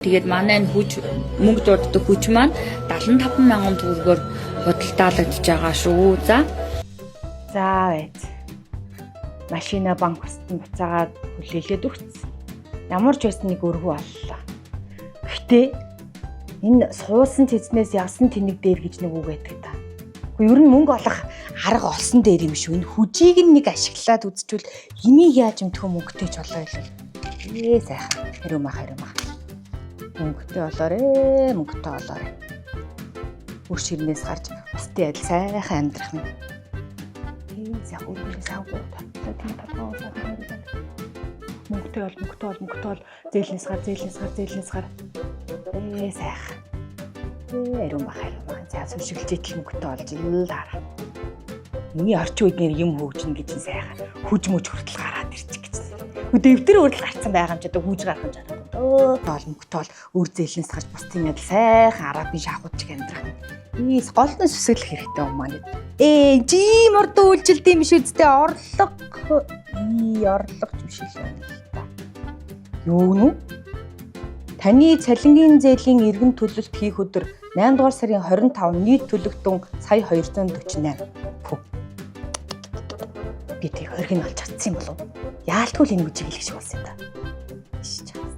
Тэгээд манай энэ хүч мөнгө дууддаг хүч маань 75 мянган төгрөгөөр худалдаалагдж байгаа шүү. За. За байц. Машина банк бусдад нь буцаагаад хүлээлгээд өгсөн. Ямар ч байсан нэг өргүү оллоо. Гэхдээ энэ суусан тэзнээс явсан тэнэг дээр гэж нэг үг байдаг та. Гэхдээ ер нь мөнгө олох арга олсон дээр юм шүү. Энэ хүжийг нь нэг ашиглаад үзчихвэл энийг яаж юмтхөө мөнгөтэй ч болоо илээ. Ээ сайхан. Хариу мах, хариу мах. Мөнгөтэй болоорой, мөнгөтэй болоорой. Үр ширнээс гарч бусдын адил сайхан амьдрах нь. Тийм сайхан өргөлөө савгүй. Тийм толгой сайхан. Мөнгөтэй бол, мөнгөтэй бол, мөнгөтэй бол, зээлнээс гар, зээлнээс гар, зээлнээс гар. Ээ сайхан. Ээ ариун бах, ариун бах. За сүшиглж идэл мөнгөтэй болж ил дараа. Миний орчин үед нэр юм хөгжинэ гэж нь сайхан. Хүж мөж хүртэл гараад ирчих гэж. Дэвтэр хүртэл гарцсан байгаа юм ч одоо хүүж гарах юм чараа. Өө бол мөнгөтэй бол үр зээлнээс гарч бусдын адил сайхан арабын шахууд чиг амьдрах. Ийс гол нь сүсэглэх хэрэгтэй юм маань. Ээ жим ордон үйлжилт юм биш үсттэй орлого. Ий орлого ч биш л байна л та. Юу нү? Таны цалингийн зээлийн эргэн төлөлт хийх өдөр 8 дугаар сарын 25 нийт төлөгдөн сая 248. Пү. Би тэг хориг нь олж чадсан юм болов уу? Яалтгүй л энэ үжиг хэлэх шиг болсон юм да. Иш чаас.